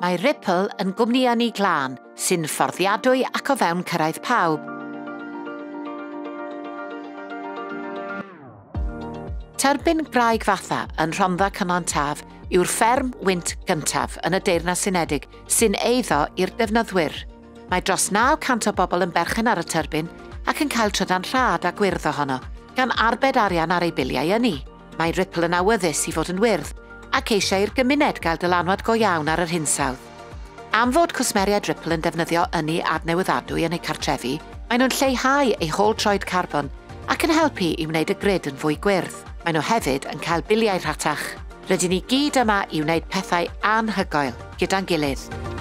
Mae Ripple yn gwmni ynni glân, sy'n fforddiadwy ac o fewn cyrraedd pawb. Tyrbin Graig Fatha yn Rhondda Cynon Taf yw'r fferm wynt gyntaf yn y Deyrnas Unedig sy'n eiddo i'r defnyddwyr. Mae dros 900 o bobl yn berchen ar y tyrbin ac yn cael trydan rhad a gwyrdd ohono, gan arbed arian ar eu biliau ynni. Mae Ripple yn awyddus i fod yn wyrdd ac eisiau i'r gymuned gael dylanwad go iawn ar yr hinsawdd. Am fod cwsmeriaid Ripple yn defnyddio ynni adnewyddadwy yn eu cartrefi, maen nhw'n lleihau eu hôl troed carbon ac yn helpu i wneud y grid yn fwy gwyrdd. Maen nhw hefyd yn cael biliau rhatach. Rydyn ni gyd yma i wneud pethau anhygoel gyda'n gilydd.